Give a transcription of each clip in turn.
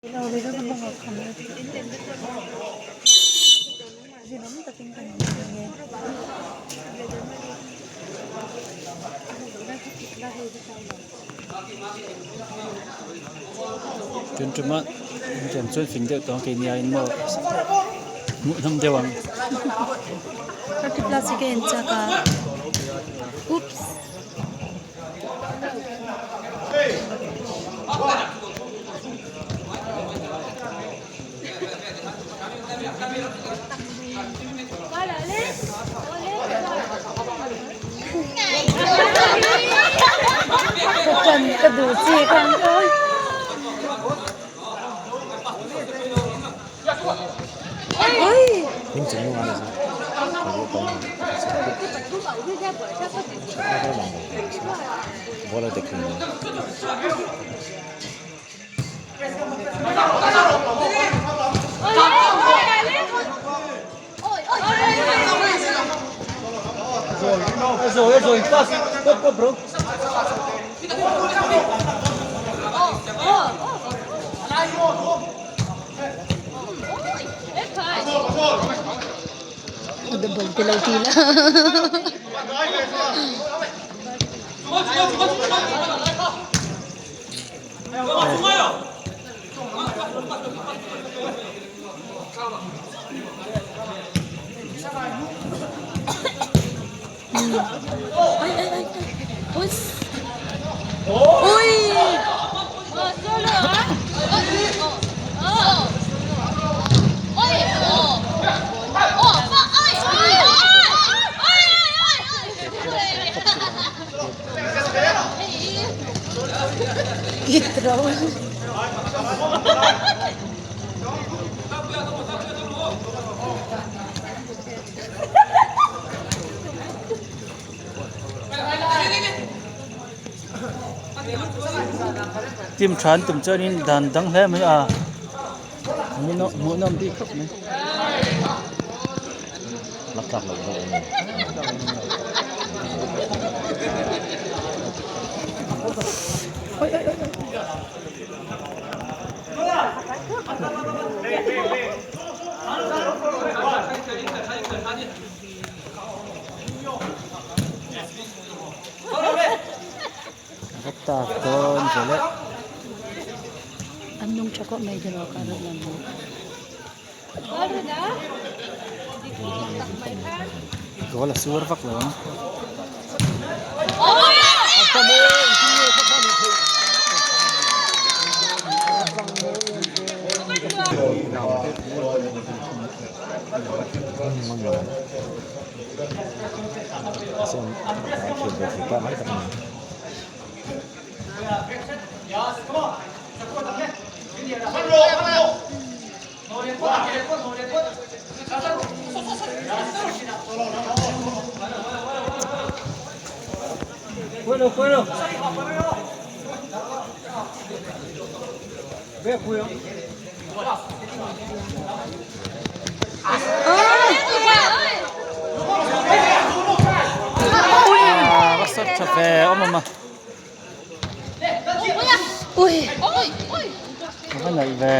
Tun tuma intiang chuan fing deuh tawh ang keini aiin maw hmuhnawm deuh ang. Ka duh chi khan ka. Team tha an tum chuanin dan dang hle mai a hmuhnawm bik khawp mai. A tak dawn zel e. An nung tha khawp mai tiraw ka rawn lang ang. Goal a sur vak lo ang. Va sawt tha ve awm awm a. Ka va ngaih ve.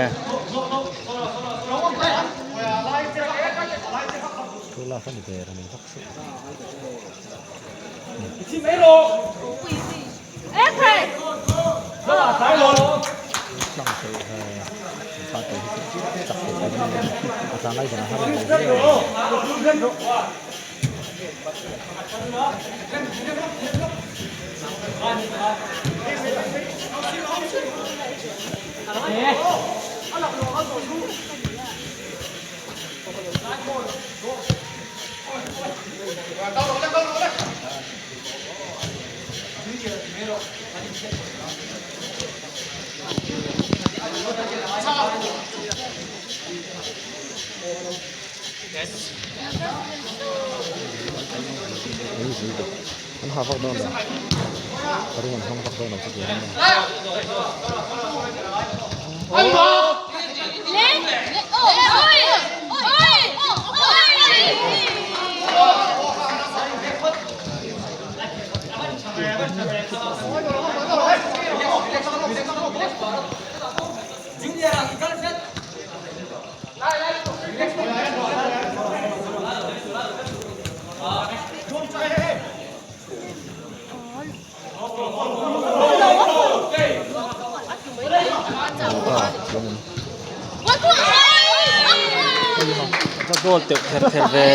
Va goal teuh kher kher ve.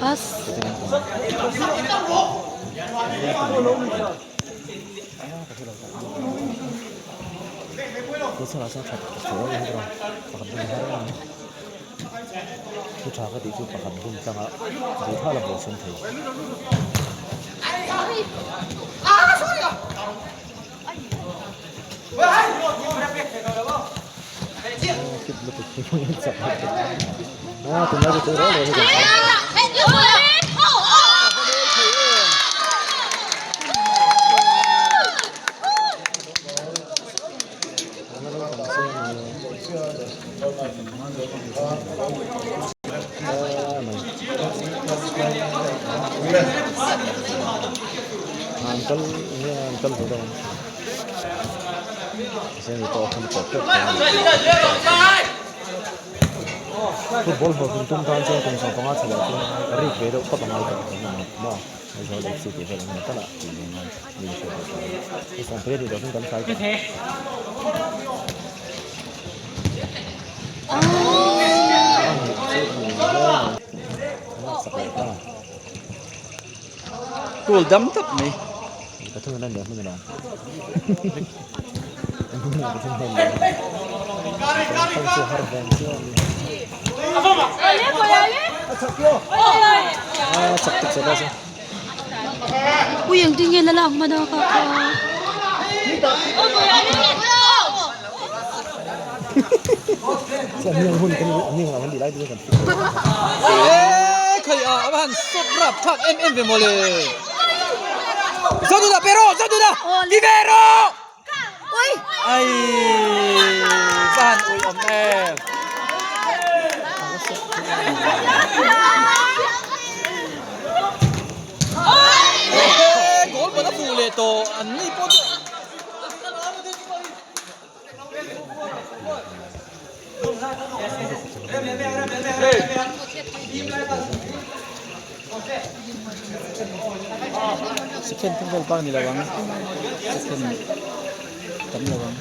As. Football hlawhtlin tum tan chuan kum 15 chhoah chuan rik ve deuh phawt a ngai tawh ang a maw Aizawl FC tih vel ang tal ah tih ve nan min hriat leh tawh ang kum 18 tih chuan kan tlai tawh ang. Goal dam tawp mai. Ui engtin nge la lak hman a ka kha. Khai a a han sawt rap thlak em em ve mawle. Zawt pero zawt duh ti ve rawh. Ai va han ui awm em. Goal bawlh a fuh leh tawh an ni pawh chu. Second thum vel bak ni lo ang second tam lo ang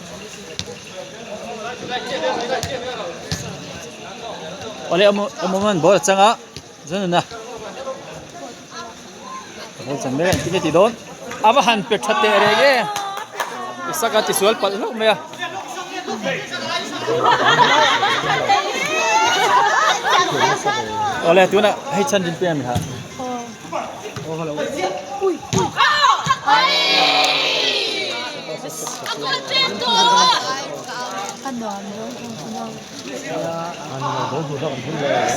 awle awm ball a chang a Zanuna ball chan mek a engtin nge tih dawn a va han pe tha teh reng e Isaka ti sual palh hlauh mai a. Awle tunah hei chhan din peng a mi ha.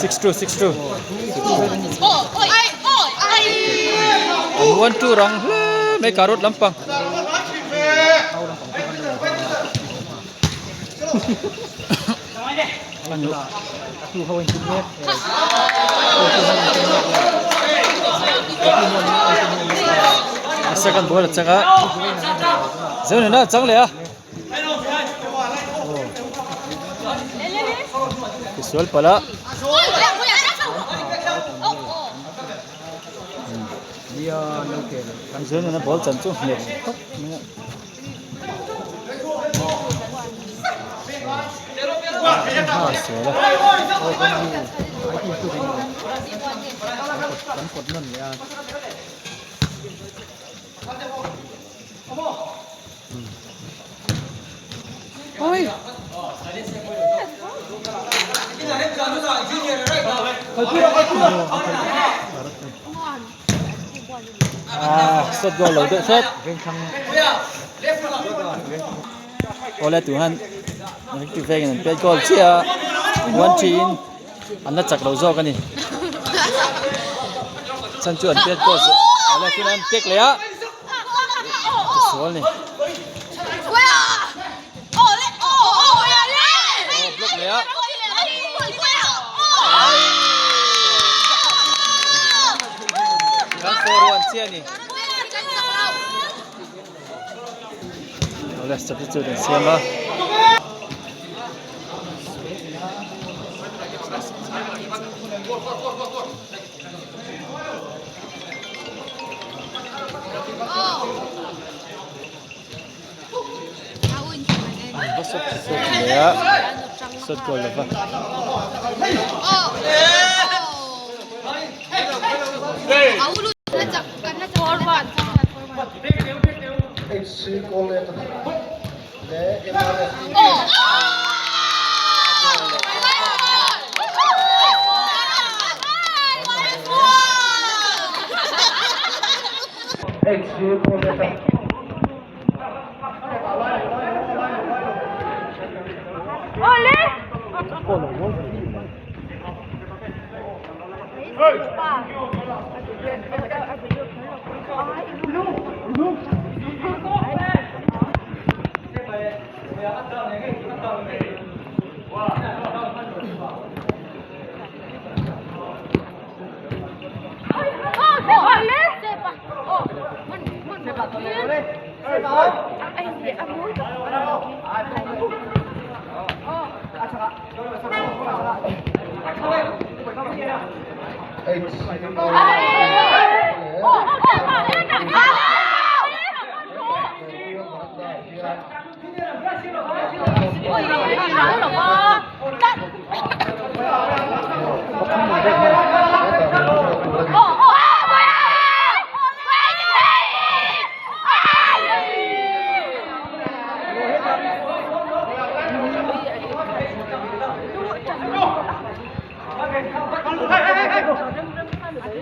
6-2 6-2 An 1-2 rang hle mai carrot lampang. Second ball a chang a Zonuna a chang leh a Tisual palh a. Zonuna ball chan chu nghet khawp mai a. A sual a. Ah set goal lo deuh hret awle tu han Victory vengin an pet goal chiah a 1-3 in an la chak lo zawk a ni chhan chu an pet goal awle tunah an tek leh a Sual ni. Block leh a. Tikhan 4-1 chiah a ni. Awle substitute an siam a. An va substitute leh a shot goal lova.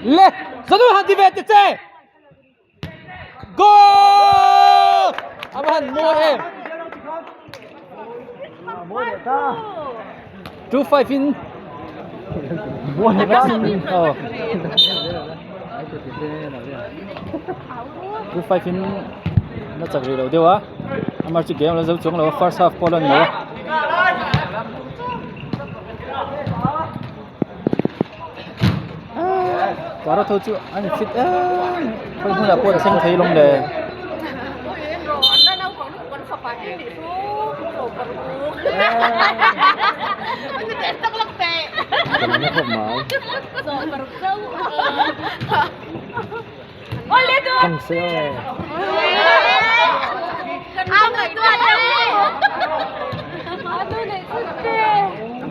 Le zanu han ti ve te che goal a va han mawi em 2-5 in oh 2-5 in na chak rih lo deuh a amah chu game a lo zo chuang lo a first half pawh a la ni lo a. Kara tho chu an fit em khawi hmunah pawh a thleng thei lawm le.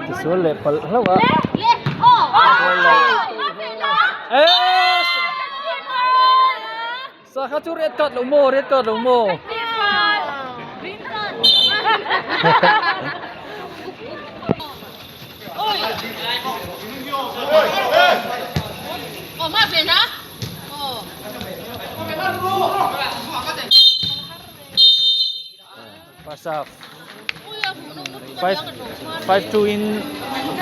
Tisual leh palh hlauh a Sakha chu red card lo maw red card lo maw. First half 5 5 2 in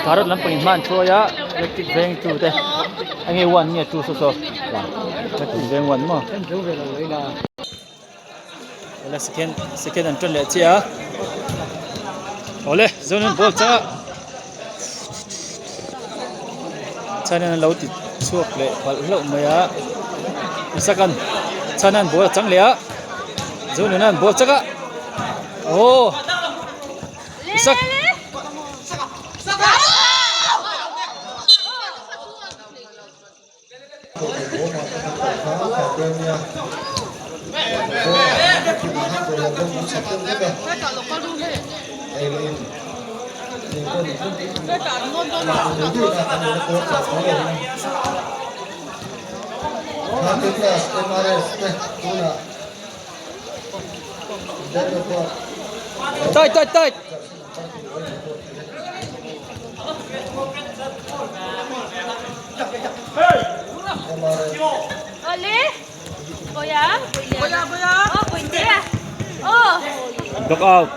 Bharat lampang in hma an hruai a electric veng 2 te enge 1 nge 2 saw saw electric veng 1 maw awle second second an tan leh chiah a awle Zonan ball changa Chhanin an lo ti chhuak leh palh hlauh mai a Isakan Chhanan ball a chang leh a Zonuna an ball chak a aw Isak Tight tight tight Dog out.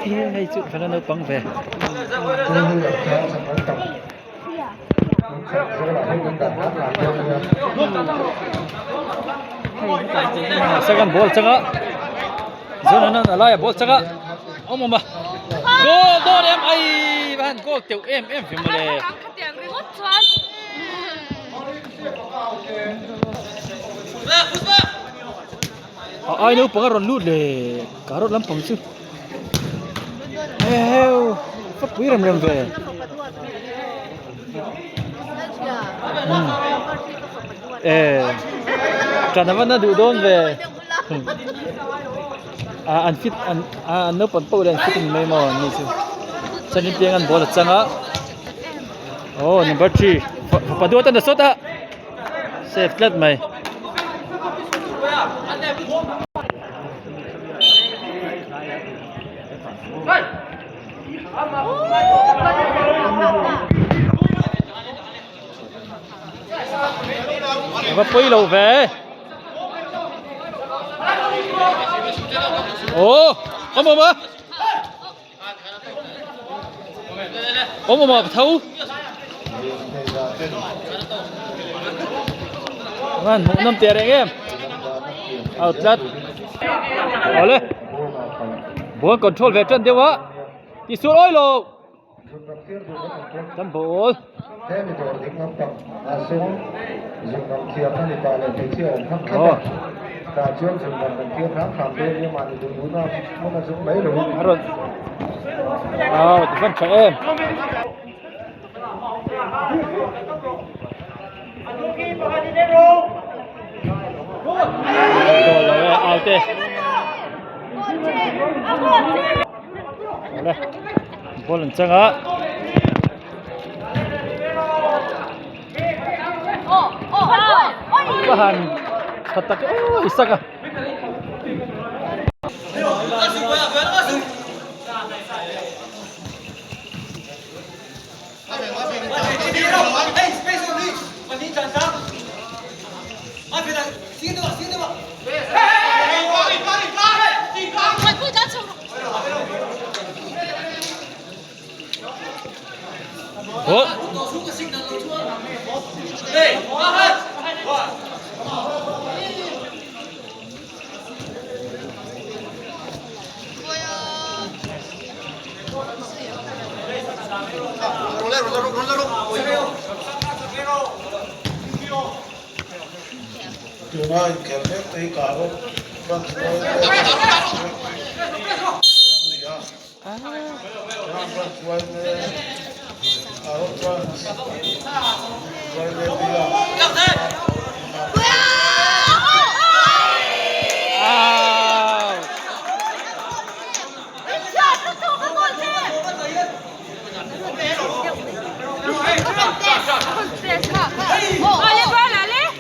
Hei chu kan la naupang ve. Second ball changa Zonan a laia ball changa. Awm awm a. Goal dawn em ai va han goal teuh em em ve mawle. A ai naupang a rawn lut leh carrot lampang chu eheu ka pui rem rem ve. Eh ṭan a va na duh dawn ve. Ah an fit an ah an naupang pawh leh an fit in mai maw an ni chu chuanin tiang an ball a chang a aw number three fapa duat a na sawt a safe tlat mai. Va pawi lo ve. Ồ, có mồm á. Có mồm mà thâu. Ngan hmuh nawm teh reng em. Out tlat. Awle. Ball control ve tan deuh a. Ti sual oi lo. Kan ball. Aw. A rawn aw ti fan tha em. Goal lo e out e. Awle ball an chang a. Ka han tha tak e Isaka. Tuna inkhelh mek te hi Karok branch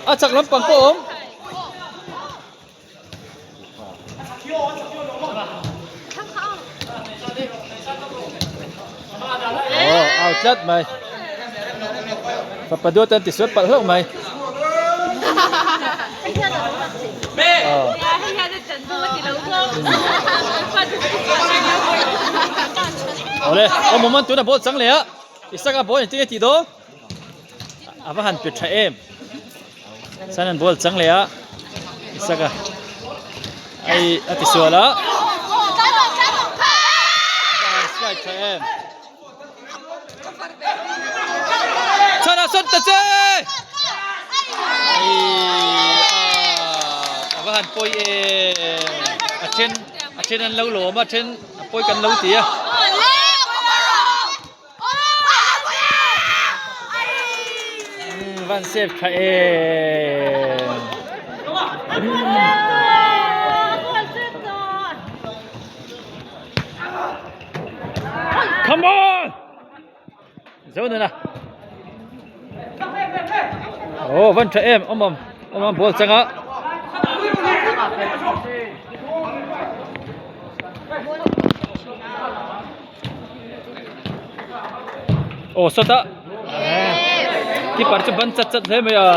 A chak lampang pawh a awm. Aw out tlat mai fapa duat an ti suat palh hlauh mai awle aw moman tuna ball chang leh a isaka ball engtin nge tih dawn A va han pe tha em chuan an ball chang leh a Isaka ai a ti sual a slide tha em chhan a sawn ta che ai a va han pawi em a then a then an lo lawm a then a pawi kan lo ti a. Van save tha em. Come on! Zo nana. Oh, van tha em. Om om. Om om ball changa. Aw sawt a keeper chu ban chat chat hle mai a.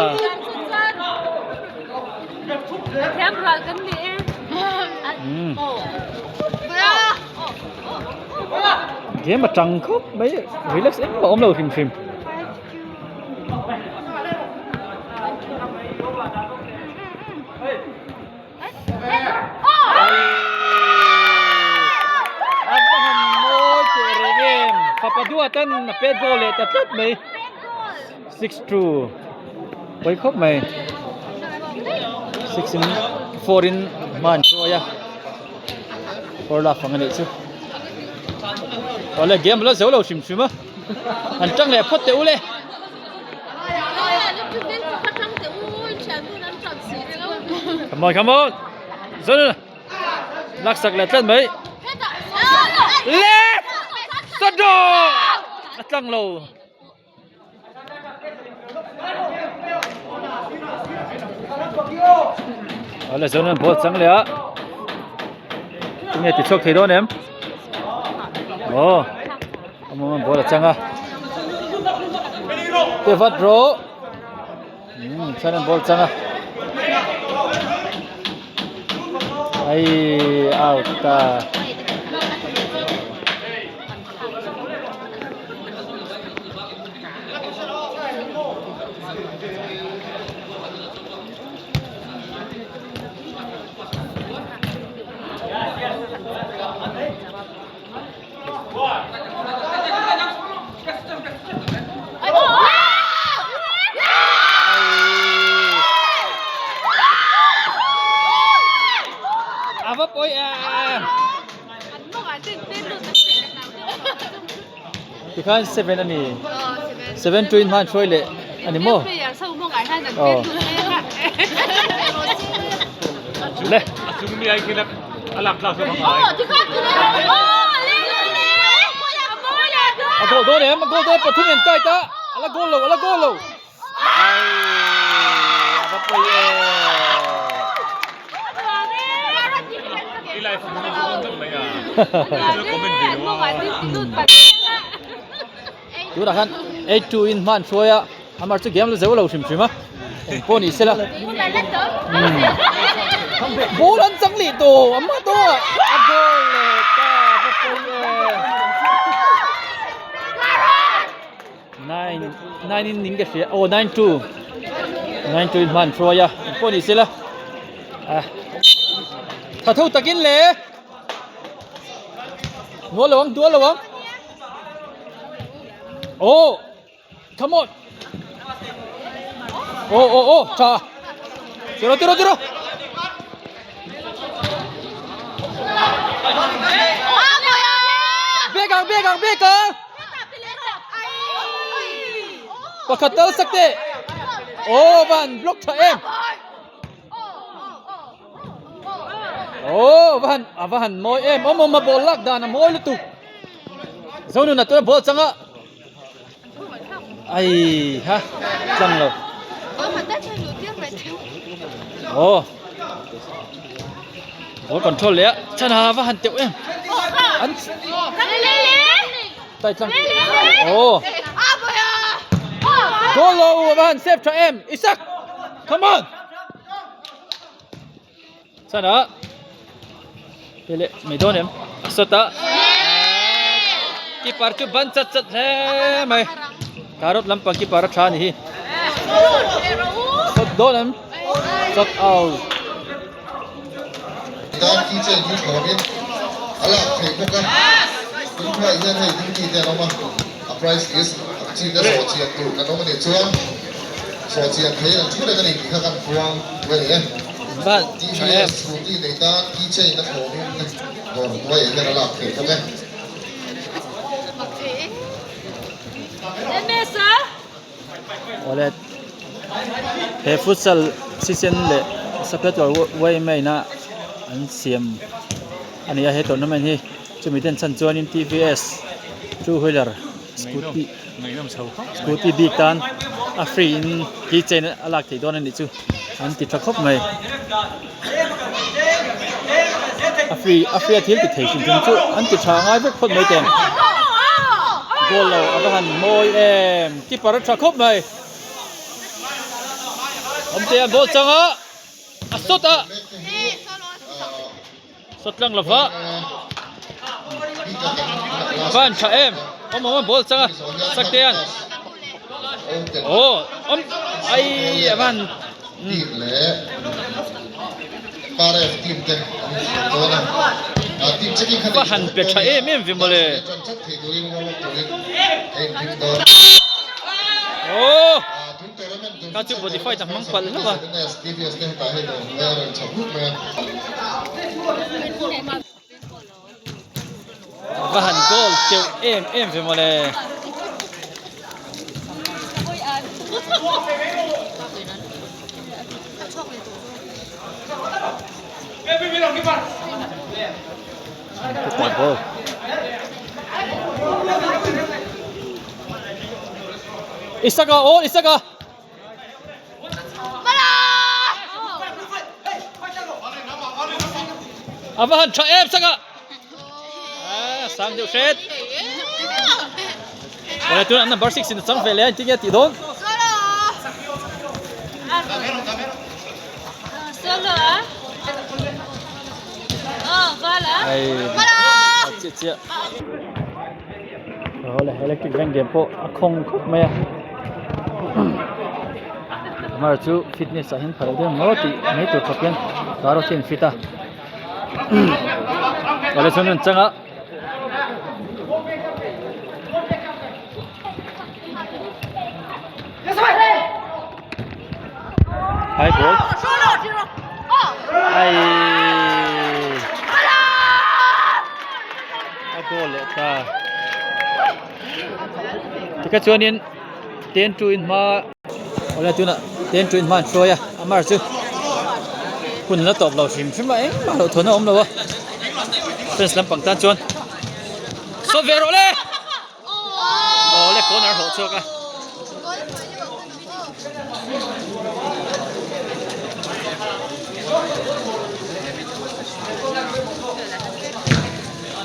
Game a tang khawp mai relax engmah a awm lo hrim hrim. Paduatan a pet goal leh ta tlat mai. 6-2 pawi khawp mai. 6 in 4 in hma an hruai a. 4 lak fang a nih chu. Awle game la zo lo hrim hrim a. An tang leh phawt teh u le. Come on, come on. Zon. Laksak leh tlat mai. Le! Sado! A tlang lo. Awle zon an ball chang leh a. Tinge ti chhuak thei dawn em? Aw. Amawm ball a chang a. Te vat rawh. Chuan an ball chang a. Ai out ta. A va pawi em! Tikhan 7 a ni. 7 2 in hman hruai leh a ni maw? Aw. Le. A goal dawn em? A goal dawn pathum in tight a. A la goal lo, a la goal lo. Ai, a va pawi em. Tunah khan 8-2 in hman hruai a. Amar chu game la zo lo hrim hrim a. Eng pawh ni sela. Ball an chang leh tawh amma tawh a goal leh ta va pawi e. 9 9 in ning ka hria oh 9 2 9 2 in hman hruai a eng pawh ni sela. Ah. Tha tho takin le. Nual lo ang dual lo ang. Oh Come on. Oh oh oh tha. Tiro tiro tiro. Bek ang bek ang bek ang. Pakhat tal sak teh. Oh van block tha em. Oh van a va han mawi em. Awm awm a ball lak dan a mawi lutuk. Zonun a tuna ball changa. Ai ha tlang lo. Oh. Ball control leh a. Chan ha va han teuh em. An tai tlang. Oh. Goal lo va han save tha em. Isak. Come on. Chan a. Pele mai dawn em. A sawt a. Keeper chu ban chat chat hle mai. Karot lampang keeper a tha a ni hi. Sawt dawn em. Sawt out. Tan keychain hi thlawmin a lak theih bawk a. Tunhnuaiah hian hei duty te an awm a, a price list ang chi te sawh chian tur kan awm a nih chuan sawh chian theihin an thu reng a ni tih kha kan puang ve leh e. TVS scooty nei tan keychain a thlawmin dawr hnuaiah hian a lak theih bawk e. Awle he futsal season leh Sapetor yma ina an siam a ni a he tournament hi chumi ten chhan chuanin tvs two wheeler scooty scooty bik tan a free in key chain a lak theih dawn a nih chu an ti tha khawp mai a free a free a thil ti thei hrim hrim chu an ti tha ngai vek phawt mai ten goal lo a va han mawi em keeper a tha khawp mai awmte an ball chang a a sawt a sawt tlang lova a va han tha em awm awm a ball chang a saktean aw awm ai a va han Team leh Paref team te an infiam dawn a, team checking kha Va han pe tha em em ve mawle. Chan chat thei turin warm up turin. dawn. Oh! Tun tournament tur Kha chu body fight a hmang palh hlauh a. TVS te hetah hei dawr te a rawn chho hlut mai a. Va han goal teuh em em ve mawle. Football. Isaka, oh Isaka. A va han tha em saka. Ah, sang deuh hret. Wala tun an number 6 in a chang ve leh a engtin nge a tih dawn. Ai a chiah chiah. Awle electric bank game pawh a khawng khawp mai a mar chu fitness ah hian phal deuh maw tih mai tur khawp hian tar hi an fit a awle chuan an chang a. High ball ai a goal leh ta tikha chuanin ten two in hma awle tunah ten two in hma an hruai a amar chu hun la tawp lo hrim hrim a engmah loh thawn a awm lo a fans lampang tan chuan sawt ve rawh le. Awle corner hlawh chhuak a.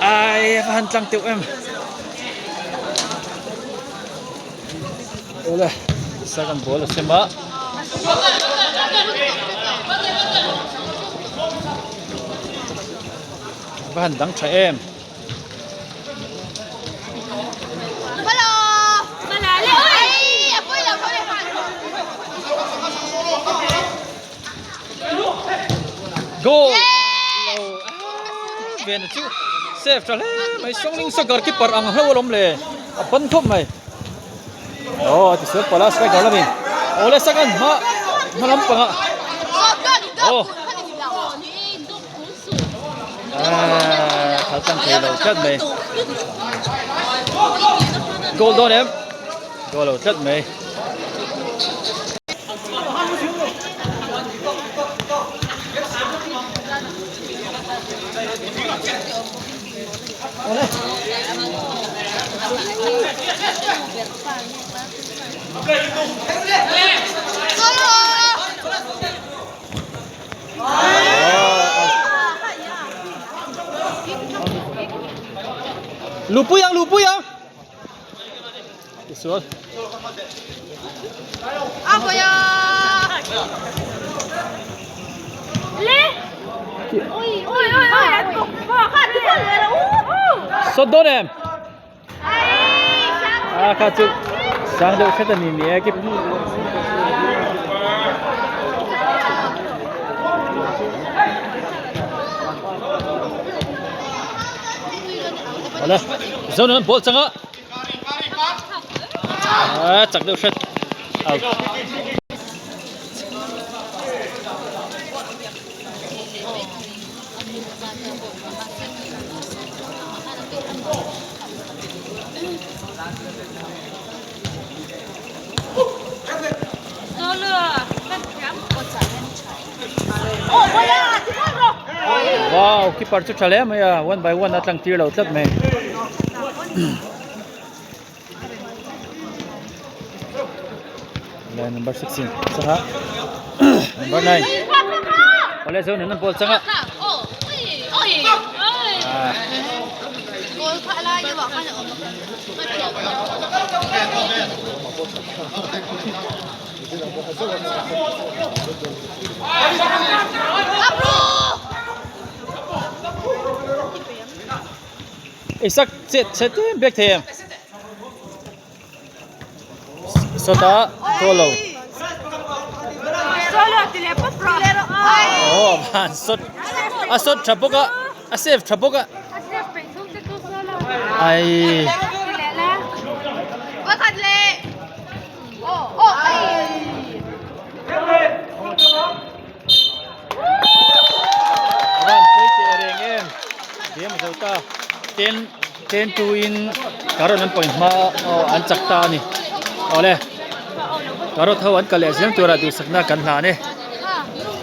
Ai a va han tlang teuh em. Awle second ball a sem a. Va han dang tha em. Goal! Vena chu save tha hle mai Songling Sagar keeper ang hlo alawm le a ban khawp mai. Aw a tisual palh a striker lamin awle second hma hma lampangah aw. Thal tlang thei lo tlat mai goal dawn em goal lo tlat mai Lupui ang lupui ang Tisual Sawt dawn em? A kha chu sang deuh hret a ni ni e ki Awle zo nan ball changa a chak deuh hret out. Wow keeper chu tha hle mai a one by one a tlang tir lo tlat mai. Line number 16 changa number 9 ole zo nan ball changa Isak chet chet em bek thei em Sawtah goal lo. Oh man sawt a sawt tha bawk a a save tha bawk a ai. zo ta ten ten two in carrot an point hma aw an chak ta a ni awle carrot ho an kal leh zel tura duhsakna kan hlan e.